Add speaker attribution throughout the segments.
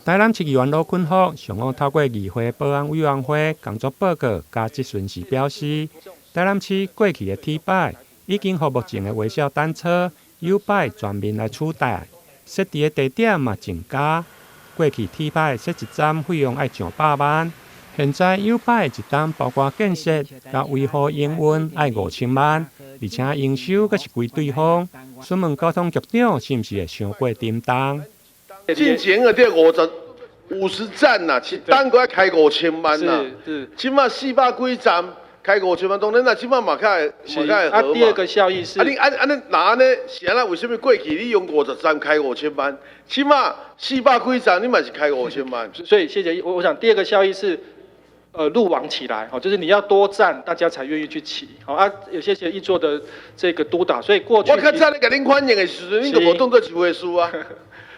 Speaker 1: 台南市議員盧坤福上午透過議會保安委員會工作報告佮質詢時表示，台南市過去的 T 擺已經予目前的微笑單車 YouBike 全面來取代，設置的地點嘛增加。過去 T 擺設一站費用愛上百萬，現在 YouBike 一冬包括建設佮維護營運愛5000萬，而且營收閣是歸對方。詢問交通局長是毋是會傷過沉重？
Speaker 2: 進前的這50站呐，一冬閣愛開五千萬呐。這馬四百幾站開五千萬，當然啦，這馬嘛較會嘛較會
Speaker 3: 啊，第二個效益是。
Speaker 2: 啊，你按按呢，若按呢是按怎？為啥物過去你用五十站開五千萬，這馬四百幾站你嘛是開五千萬？
Speaker 3: 所以謝謝我，我想第二個效益是，路網起來，哦，就是你要多站，大家才願意去騎。好啊，有些些一做的這個督導，所以過去
Speaker 2: 我較早咧共恁反映的時陣，恁就無當做一回事啊。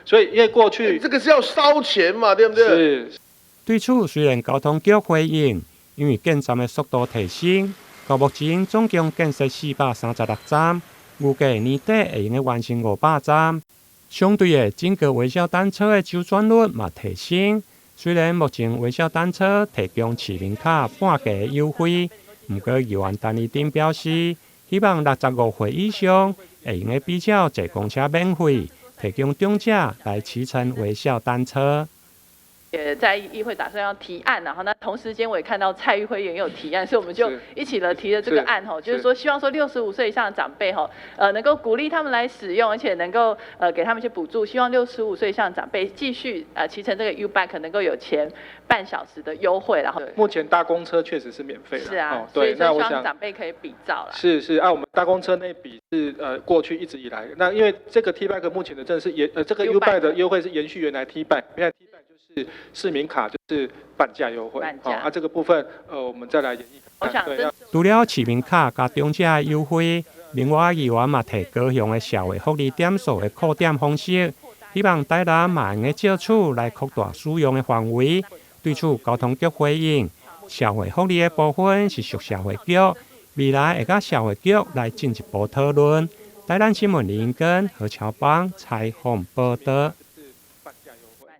Speaker 3: 所以因為過去
Speaker 2: 這個是要燒錢嘛，對不對？
Speaker 3: 是。
Speaker 1: 對此，雖然交通局回應，因為建站的速度提升，到目前總共建設436站，預計年底會用得完成500站。相對的，整個微笑單車的周轉率嘛提升。雖然目前微笑單車提供市民卡半價的優惠，毋過議員陳怡貞表示，希望65歲以上會用得比照坐公車免費，提供長者來騎乘微笑單車。
Speaker 4: 也在議會打算要提案，然後那同時間我也看到蔡玉輝也有提案，所以我們就一起了提了這個案吼，就是說希望說65歲以上的長輩吼，能夠鼓勵他們來使用，而且能夠給他們一些補助，希望65歲以上的長輩繼續騎乘這個 YouBike 能夠有前半小時的優惠，然後
Speaker 3: 目前搭公車確實是免費的，
Speaker 4: 是啊，
Speaker 3: 對，
Speaker 4: 那我想長輩可以比照啦。
Speaker 3: 是是，啊，我們搭公車那筆是過去一直以來，那因為這個 T Bike 目前的政是延這個 YouBike 的優惠是延續原來 T Bike，原來 T Bike 就是市民卡就是半價優惠，
Speaker 4: 半價
Speaker 3: 啊，這個部分我們再來研議。
Speaker 4: 我想，
Speaker 1: 除了市民卡佮長者的優惠，另外議員嘛提高雄的社會福利點數的擴點方式，希望台南嘛會用藉此來擴大使用的範圍。對此，交通局回應，社會福利的部分是屬社會局，未來會佮社會局來進一步討論。台南新聞林根何喬邦採訪報道。